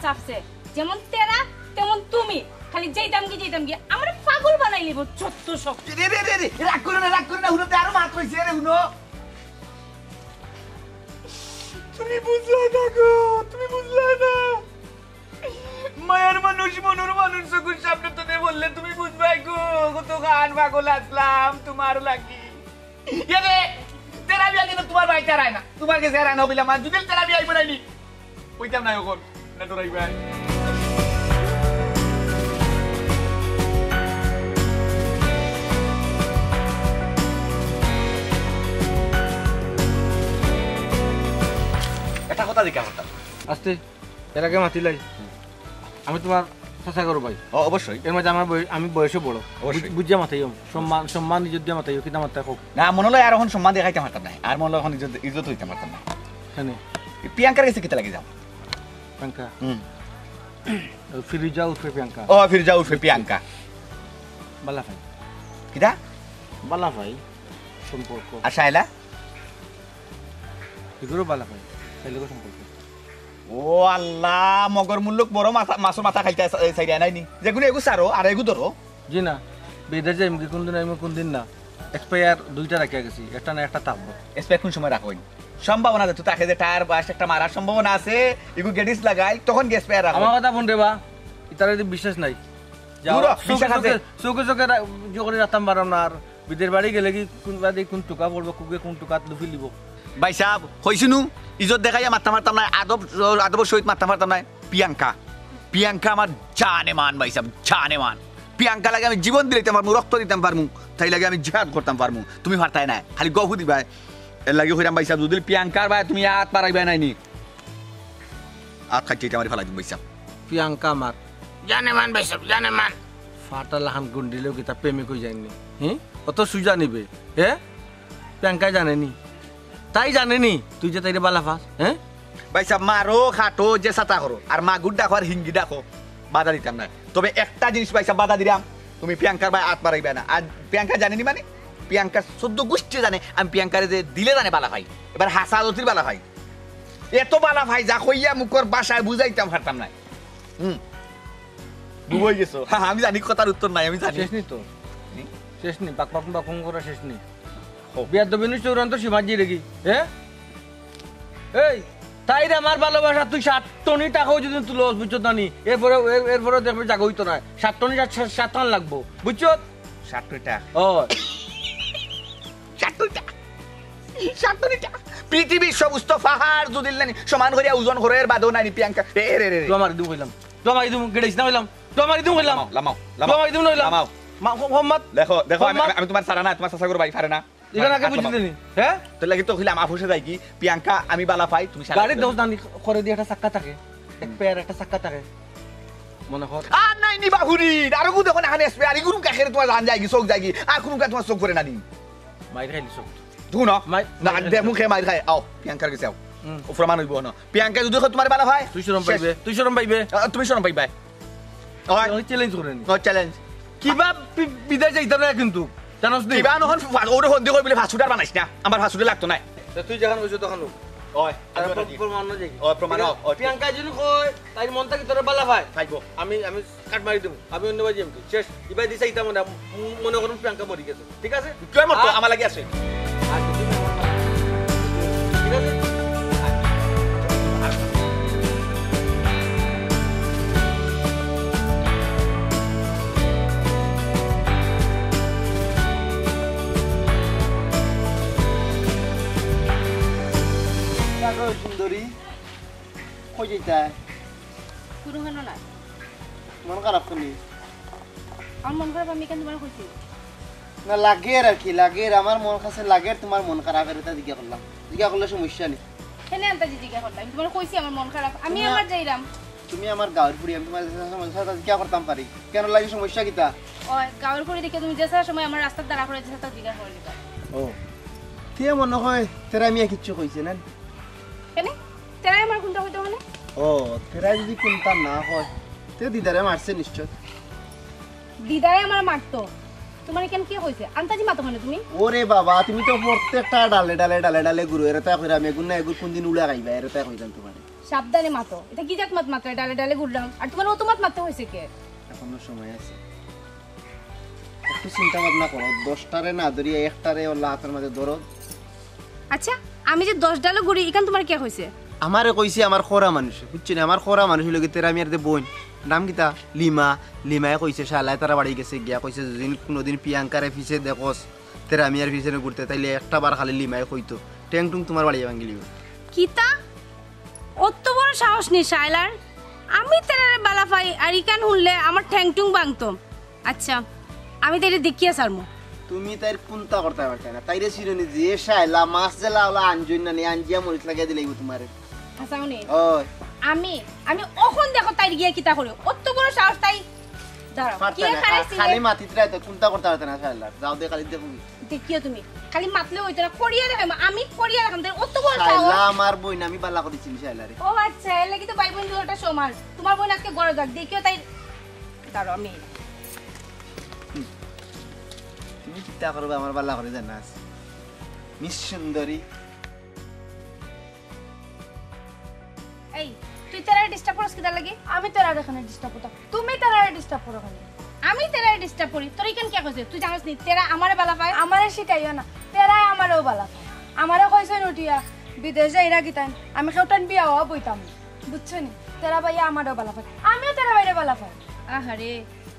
চাপছে, যেমন তেরা তেমন তুমি, খালি যাইতাম কি যাইতাম কি, আমারে পাগল বানাইলিবো, যত সব। রে, রে, রে, রে, রাগ করো না, রাগ করো না, হুনো তে আরো মাত কইছে রে, হুনো। তুমি বুঝলায় না গো, তুমি বুঝলায় না। মায়ার মানুষ, মনর মানুষ চকুর সামনে তনে মরলে তুমি বুঝবায় গো, কত খান পাগল আছলাম তোমার লাগি। ইয়ে রে, তেরা মিয়া কিন্তু তোমার বাড়িত আর আয় না, তোমার গেছে আর আয় না, কইলাম, আর যদি তেরা মিয়া আইবো নাইনি, কইতাম না অখন, না ডরাইবায়। একটা কথা জিকার করতাম। আস্তে। এর আগে মাতিলাই। আমি তোমার চাচা করো ভাই। ও, অবশ্যই। এর মাঝে আমার বয়-, আমি বয়সে বড়। অবশ্যই। বুঝ-, বুঝিয়া মাতাইও। সম্মান, সম্মান ইজ্জত দিয়া মাতাইও, কিতা মাতাই হোক। না, মনে অয় আর অখন সম্মান দেখাইতাম পারতাম না। আর মনে অয় অখন ইজ্জত, ইজ্জত দিতাম পারতাম না। কেনে? এই প্রিয়াঙ্কার গেছে কিতা লাগি যাও? প্রিয়াঙ্কা? হুম। ও, ফিরোজা উর্ফে প্রিয়াঙ্কা। ও, ফিরোজা উর্ফে প্রিয়াঙ্কা। বালা ভাই। কিতা? বালা ভাই, সম্পর্ক। আর শায়লা? এগুলো বালা ভাই, শায়লাগো সম্পর্ক। ও আল্লাহ, মগর মুল্লুক বড় মাথা, মাছর মাথা খাইতা চাইরা নাইনি? যেগুন এগু সারো আর এগু ধরো। জি না, বিদেশ যাইমুগি কুনদিন, আইমু কুনদিন না। এক্সপায়ার দুইটা রাখিয়া গেছি, একটা না একটা থাকবো। এক্সপায়ার কুন সময় রাখইন? সম্ভাবনা যেহেতু থাকে যে টায়ার বাশ একটা মারার সম্ভাবনা আছে, এগু গেডিস লাগাইল, তখন এক্সপায়ার রাখো। আমার কথা হুন রে বা, ইতারে দি বিশ্বাস নাই। যাও, দূর হ, চোখে বিশ্বাস আছে। চোখে, চোখে চোখে রা-, জো করি রাখতাম পারো না আর। বিদেশ বাড়ি গেলে কি কুন বাদে কুন টুকা পড়বো, কুকে কুন টুকাত লুফি লিব। ভাই সাহেব, কইছি নু, ইজ্জত দেখাইয়া মাততাম পারতাম নায়, আদব, আদবর সহিত মাততাম পারতাম নায়। প্রিয়াঙ্কা, প্রিয়াঙ্কা আমার জানে মান ভাই সাহেব, জানে মান। প্রিয়াঙ্কা লাগি আমি জীবন দিলাইতাম পারমু, রক্ত দিতাম পারমু, তাই লাগি আমি জিহাদ করতাম পারমু। তুমি পারতায় নায়, খালি গফ দিবায়। এর লাগি কইরাম ভাই সাহেব, যদি প্রিয়াঙ্কার বায় তুমি আত বাড়াইবায় নাইনি, আত খাইতে আমার ফালাই দিম ভাই সাহেব। প্রিয়াঙ্কা আমার জানে মান ভাই সাহেব, জানে মান। ফাটা লাখান গুন্ডিলেও কিতা প্রেমিক অই যায়নি? হি? অত সুজা নিবে? হে? প্রিয়াঙ্কায় জানেনি? তাই জানেনি তুই যে তাইরে বালা পাস? হে? ভাই সাহেব, মারো, কাটো, যে সাতা করো, আর মাগুর ডাকো আর হিঙ্গি ডাকো, বাধা দিতাম না। তবে একটা জিনিস ভাই সাহেব বাধা দিলাম, তুমি প্রিয়াঙ্কার বায় আত বাড়াইবায় না। আর প্রিয়াঙ্কা জানেনি মানে? প্রিয়াঙ্কার চোদ্দ গুষ্টি জানে, আমি প্রিয়াঙ্কারে যে দিলে জানে বালা পাই, এবার হাসা আলতির বালা পাই। এত বালা পাই যা কইয়া মুখর ভাষায় বুঝাইতাম পারতাম নায়। হুম। ডুবই গেছো। হা, আমি জানি কথার উত্তর নাই, আমি জানি। শেষ নি তো? হুম? শেষ নি, বাক বাক বাক করে শেষ নি। হো। বিয়ার দবিনু চূড়ান্ত সীমা জিরে কি? হে? এই, তাইরে আমার ভালোবাসা তুই সাত টনি টাকাও যদি তুলস, বুঝছত না নি? এরপরে, এর-, এরপরে দেখবে জাগা অইতো নায়। সাত টনি সাত, সাত, সাত টন লাগবো, বুঝছত? সাত টনি টাকা? ও। সাত টনি টাকা। সাত টনি টাকা। পৃথিবীর সমস্ত পাহাড় যদি নানি সমান করিয়া ওজন করে এর বাদেও নানি প্রিয়াঙ্কা। এ রে রে রে। তুই আমার ইদুম কইলাম। তুই আমার ইদুম গেড়াইস না কইলাম। তুই আমার ইদুম কইলাম। লামাও, লামাও, তুই লামাও। আমার ইদুম না কইলাম। লামাও। মা-, মোহাম্মদ। দেখো, দেখো, আমি, মোহাম্মদ। আমি, আমি তোমার সারা না, তোমার চাচা করে ভাই, পারে না। এখানে আগে বুঝি দিনি, হ্যাঁ? তো লাগি তো কইলাম, আপসে যাই কি, প্রিয়াঙ্কা, আমি বালা পাই, তুমি সারা গাড়ির দোষ দানি করে দিয়ে একটা চাক্কা থাকে, এক পেয়ার একটা চাক্কা থাকে, মনে কর। আর নাই নি বাহুরি, আর গু দেখো না, এখানে স্পেয়ার, ইগুরু কাকের তোমার জান যায়গি, চোখ যায়গি, আর কোনো কাজ তোমার চোখ করে না নি। মাইর খাইলি চোখ। দেখো না, মাই-, না, মাইর দেখ খাইলি। মুখে মাইর খায়, আও, প্রিয়াঙ্কার গেছে আও। হুম। ও প্রমাণ হইব না। প্রিয়াঙ্কা যদি কয় তোমার বালা পায়, তুই শরম শেষ। পাইবে, তুই শরম পাইবে। আ, তুমি শরম পাইবে। ওই। ওই চ্যালেঞ্জ করে নি। ওই চ্যালেঞ্জ। কিবা বি-, বিদেশ যাইতাম না কিন্তু, জানোস নি? কিবা নহন ফা-, ওরে হন্দি কই বলে ফাস্টফুড আর বানাইস না। আমার ফাস্টফুডে লাগতো না। তা তুই যেখান কইছো তখন হোক। ওই, আমি তারপর ওটা দিই। প্রমাণ অনুযায়ী। ওই, প্রমাণ, ঠিক আছে? ওই, ওই, ঠিক। প্রিয়াঙ্কা যদি কয়, তাই মন থাকি তোরে বালা পায়। খাইবো। আমি, আমি কাট মারি দেবো। আমি অন্য বাজি এমনি। শেষ। ইবাই দিছে ইতা মনে, মনে করুন প্রিয়াঙ্কা মরি গেছে। ঠিক আছে? কিয় মরতো? আর আমার লাগি আছে। আচ্ছা, ঠিক আছে। সুন্দরী, কই যাইতা? কুনু খানো না। মন খারাপ কেনে? আমার মন খারাপ আমি কেন তোমার কইছি? না, লাগের আর কি, লাগের, আমার মন কাছে লাগের তোমার মন খারাপ, এর তা জিজ্ঞা করলাম। জিজ্ঞা করলে সমস্যা নেই। কেনে আনতা যে জিজ্ঞা করলাম? আমি তোমার কইছি আমার মন খারাপ, আমি তুমি আমার যাইরাম। তুমি আমার গাঁওর ফুড়ি, আমি তোমার কাছে সমস্যা তা জিজ্ঞা করতাম পারি। কেন লাগে সমস্যা কিতা? ওই গাঁওর ফুড়ি দেখে তুমি যে সময় আমার রাস্তার দ্বারা করে যে জিজ্ঞা করে দিবা। ও, তে মনে হয় তেরা মিয়া কিচ্ছু কইছে না? কেনে? তেরাই আমার কুনটা কইতো মানে? ও, তেরাই যদি কুনটা না হয়, তে দিদারে মারছে নিশ্চয়। দিদারে আমার মারতো। তোমার কেন কে কইছে? আন্তাজি মাতো কেনে তুমি? ওরে বাবা, তুমি তো প্রত্যেকটা ডালে, ডালে, ডালে, ডালে ঘুরো। এরে তাই কইরাম, এগুর না এগুর কুনদিন উড়া খাইবা, এরে তাই কইরাম তোমারে। সাবধানে মাতো। ইতা কি জাত মাত মাতো, ডালে, ডালে ঘুররাম। আর তোমার অত মাত মাততে হইছে কে? এখনো সময় আছে। একটু চিন্তা ভাবনা করো, দশটারে না ধরিয়া একটারে ওলা আতর মাঝে ধরো। আচ্ছা, আমি যে দশ ডালে ঘুরি, ইখান তোমার কে কইছে? আমারে কইছে আমার খরা মানুষে, বুঝছো নি? আমার খরা মানুষ অইলো গি তেরা মিয়ার যে বইন, নাম কিতা? লিমা। লিমায় কইছে, শালায় তারা বাড়ি গেছে গিয়া, কইছে, "যদি কুনুদিন প্রিয়াঙ্কারে পিছে দেখোস, তেরা মিয়ার পিছনে ঘুরতে, তাইলে একটা বার খালি লিমায় কইতো, ঠ্যাং টুং তোমার বাড়ি ভাঙ্গি লিবো।" কিতা? অত বড় সাহস নি শায়লার? আমি তেরারে বালা পাই, আর ইখান হুনলে আমার ঠ্যাং টুং ভাঙতো। আচ্ছা, আমি তাইরে দেখিয়া ছাড়মু। তুমি তাইর কুনতা করতায় পারতায় না। তাইরে চিনো নি যে শায়লা মাছ জেলা ওলা আঞ্জইন না নি, আঞ্জিয়া মরিচ লাগাই দিলাইবো তোমারে। হাছাউ নি? ওই। আমি, আমি অখন দেখো তাইর গিয়া কিতা করি। অত বড় সাহস তাই। দাঁড়াও, পারতায় কে না, খালি খা-, চিনে? খালি মাতিতরায় তো কুনতা করতায় পারতায় না শায়লা। যাও দে খালি দেখো কি। দেখিও তুমি, খালি মাতলে অইতো না, করিয়া দেখাইমু, আমি করিয়া দেখাইমু, তাই অত বড় সাহস। শায়লা আমার বইন, আমি বালা করি চিনি শায়লারে। ও আচ্ছা, এর লাগি তো ভাই বইন দুইটা সমান। তোমার বইন আজকে গড় যাক, দেখিও তাই। দাঁড়াও, আমি হুম। তুমি কিতা করবে আমার বালা করি জানাস। মিস সুন্দরী। এই, তুই তারারে ডিস্টার্ব করস কিতার লাগি? আমি তারারে কেনে ডিস্টার্ব করতাম? তুমি তারারে ডিস্টার্ব করো কেনে? আমি তারারে ডিস্টার্ব করি? তোর ইখান কে কইছে? তুই জানোস নি তারা আমারে বালা পায়? আমারে শিখাইও না, তারায় আমারেও বালা পায়। আমারে কইছইন উঠিয়া, বিদেশ যাইরা কিতান, আমি কেউটান বিয়া হওয়া বইতাম না। বুঝছো নি? তারা ভাইয়া আমারেও বালা পায়, আমিও তারা ভাইরে বালা পাই। আহারে,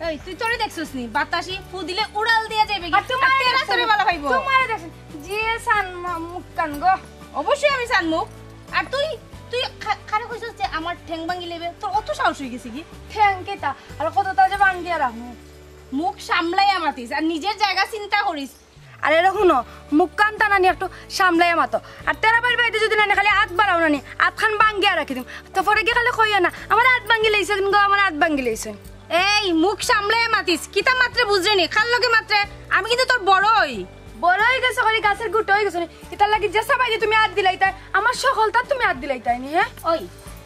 এই তুই তোরে দেখছস নি? বাতাসি ফু দিলে উড়াল দিয়া যাইবে গি। আর তোমারে আর তারা দেখছস তোরে নি? বালা পাইবো। তোমারে দেখছস নি? যে সান মা-, মুখ কান গো। অবশ্যই আমি সান মুখ। আর তুই, তুই খা-, খারে কইছস যে আমার ঠ্যাং ভাঙি লেবে? তোর অত সাহস হয়ে গেছে কি? ঠ্যাং কিতা? আর কতটা যে ভাঙিয়া রাখমু? মুখ সামলাইয়া মাতিস, আর নিজের জায়গা চিন্তা করিস। আর এরে হুনো, মুখ কান টানানি একটু সামলাইয়া মাতো। আর তেরা ভাইর বাড়িত যদি নানি খালি আত বাড়াও নানি, আত খান ভাঙ্গিয়া রাখি দিম। তো পরে গিয়া খালি কইও না, "আমার আত ভাঙ্গি লইছে গো, আমার আত ভাঙ্গি লইছে।" এই মুখ সামলাইয়া মাতিস, কিতা মাতরে বুঝরে নি, কার লগে মাতরে? আমি কিন্তু তোর বড় অই। বড় অই গেছো করি, গাছের গুটা অই গেছো নি। ইতার লাগি যে সবাই যে তুমি আত দিলাইতায়, আমার সকলতা তুমি আত দিলাইতায় নি, হ্যাঁ? ওই,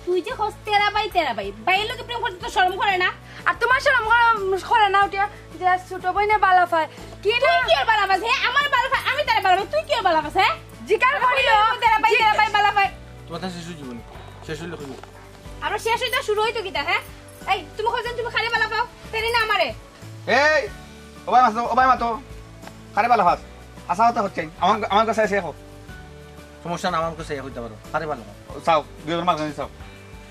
তুই যে কস তেরা ভাই, তেরা ভাই, ভাইর লগে প্রেম করতে তো শরম করে না? আর তোমার শরম করে, করে না উঠিয়া যে ছোট বইনে বালা পায়? কি তুই না? কি ওর বালা পাস? হ্যাঁ, আমার বালা পায়, আমি তারে বালা পাই, তুই কি ওর বালা পাস? হ্যাঁ? জিকার করিও। তেরা ভাই, তেরা ভাই বালা পায়। তোমার তো শেষ হয়ে যাবো না, শেষ হইলে কইবো। আরো শেষ হইতে শুরু হইতো কিতা, হ্যাঁ? এই, তুমি কইছেন তুমি খালি বালা পাও, তেরি না আমারে। এই, ও ভাই মাতো, ও ভাই মাতো। কারে বালা পাস? হাছা কথা হচ্ছে। আমার, আমার কাছে এসে দেখো। সমস্যা না, আমার কাছে হইতে পারো। কারে বালা পাস? চাও, দুইজন মাঝখানে চাও।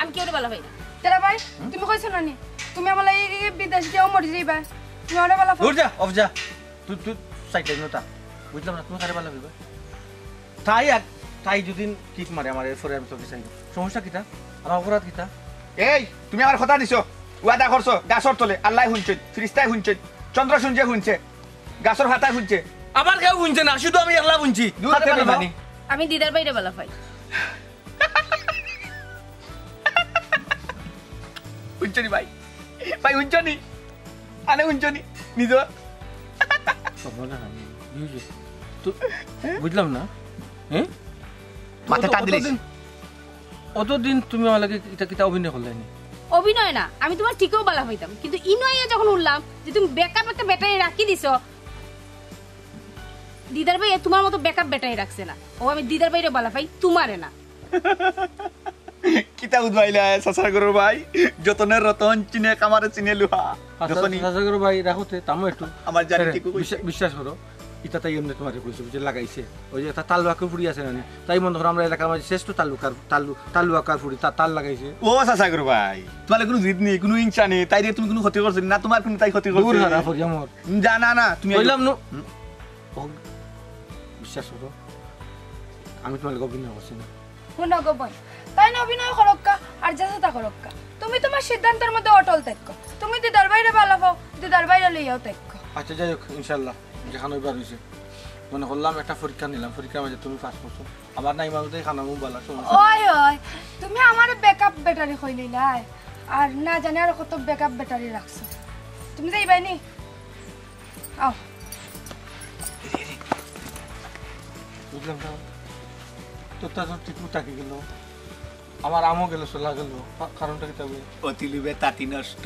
আমি কেউরে বালা পাই না। তেরা ভাই, তুমি কইছো না নি? তুমি আমার লাগি বিদেশ গিয়াও মরি যাইবা। তুমি আমারে বালা পাও। দূর যা, অফ যা। তুই, তুই সাইড লাইন ওটা। বুঝলাম না, তুমি কারে বালা পাইবা? তাই আর, তাই দুদিন কিক মারে আমার, এরপরে আমি তোকে চাই। সমস্যা কিতা? আমার অপরাধ কিতা? এই, তুমি আমার কথা দিছো, ওয়াদা করছো, গাছর তলে, আল্লাহ শুনছেন, ফিরিস্তায় শুনছেন, চন্দ্র সূর্য শুনছে, গাছর পাতায় শুনছে। আবার কেউ শুনছে না, শুধু আমি একলা শুনছি। দূর হাতে করে বাবা। বানি। আমি দিদার ভাইরে বালা পাই। শুনছো নি ভাই? ভাই শুনছো নি? আনে শুনছো নি? নিজর? তখন আর আমি, বুঝলি? তো, বুঝলাম না। হ্যাঁ? মাথা টান দিলিস। অতদিন, অতদিন তুমি আমার লগে ইতা কিতা অভিনয় করলে নি? অভিনয় না, আমি তোমার ঠিকও বালা পাইতাম, কিন্তু ইনো আইয়া যখন শুনলাম যে তুমি বেকআপ একটা ব্যাটারি রাখি দিছো, দিদার ভাই তোমার মতো বেকআপ ব্যাটারি রাখছে না। ও আমি দিদার ভাইরে বালা পাই, তোমারে না। কিতা বুঝবাইলা, চাচার ঘরর ভাই? যতনে রতন চিনে, কামারে চিনে লুহা। আচ্ছা, যখনই চাচার ঘরর ভাই, রাখো তে, থামো একটু। আমার জানি আরে, ঠিক কইছে। বিশ্বাস, বিশ্বাস করো, ইতা তাই এমনি তোমারে কইছে, বুঝে লাগাইছে। ওই যে একটা তালুয়াকার ফুড়ি আছে না নি? তাই মনে করো আমরা এলাকার মাঝে শ্রেষ্ঠ তালুকার, তালু, তালুয়াকার ফুড়ি, তা-, তাল লাগাইছে। ও চাচার ঘরর ভাই, তোমার কোনো জিদ নেই, কোনো হিংসা নেই, তাই দিয়ে তুমি কোনো ক্ষতি করছো না, তোমার কোনো তাই ক্ষতি করছে? দূর হারা ফুড়ি আমার। যা, না, না, তুমি কইলাম নু। হুম। ও, বিশ্বাস করো, আমি তোমার লগে অভিনয় করছি না। হুনো গো বইন, তাইন অভিনয় করউক্কা, আর যেতা করউক্কা। তুমি তোমার সিদ্ধান্তর মধ্যে অটল থাকো। তুমি দিদার ভাইরে বালা পাও, দিদার ভাইরে লইয়াও থাকো। আচ্ছা, যাই হোক, ইনশাআল্লাহ, যেখান অইবার অইছে। মনে করলাম একটা পরীক্ষা নিলাম, পরীক্ষার মাঝে তুমি পাস করছো। আমার নাই মানুষ খানা মুখ বালা, সমস্যা নাই। ওই, ওই, তুমি আমারে বেকআপ ব্যাটারি কইলিলায়, আর না জানি আর কত বেকআপ ব্যাটারি রাখছো। তুমি যাইবায় নি? আও। বুঝলাম না। তোর তো এখন ঠিক মতো থাকি গেল। আমার আমও গেল, সোলা গেল। কা-, কারণটা কিতা? অতি লোভে তাঁতি নষ্ট।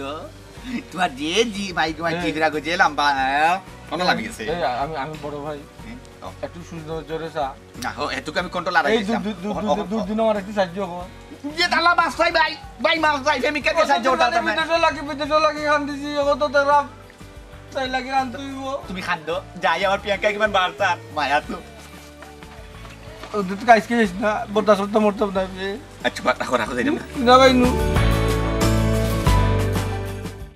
তোমার যে জি, মাই, মাই, হ্যাঁ। জিগরা গো, যে লম্বা, হ্যাঁ? কোনো লাভ গেছে? এই, আমি, আমি বড় ভাই। হুম, ও। একটু সুন্দর জোরে চা। না, হো, এটুকু আমি কন্ট্রোল আর এই রাখি দু-, দিতাম। দু-, দু-, ও, ও, দু-, ও। দুদিন আমার একটু সাহায্য করো। যে তালা মাছ পাই ভাই, ভাই মাছ পাই, প্রেমিকা যে সাহায্য করতে পারতাম না। বিদেশে লাগি, বিদেশে লাগি, কান্দিছি, এখন তো দেখলাম। তাই লাগে আনতে হইব। তুমি কান্দো, যাই আমার প্রিয়াঙ্কা কিমান বার্তা, মায়া তো। ও, তুই তো আজকে যাস না, বরদাস্ত করতে মরতাম না আমি। আচ্ছা, বা-, রাখো, রাখো, যাই না। না ভাই, নু।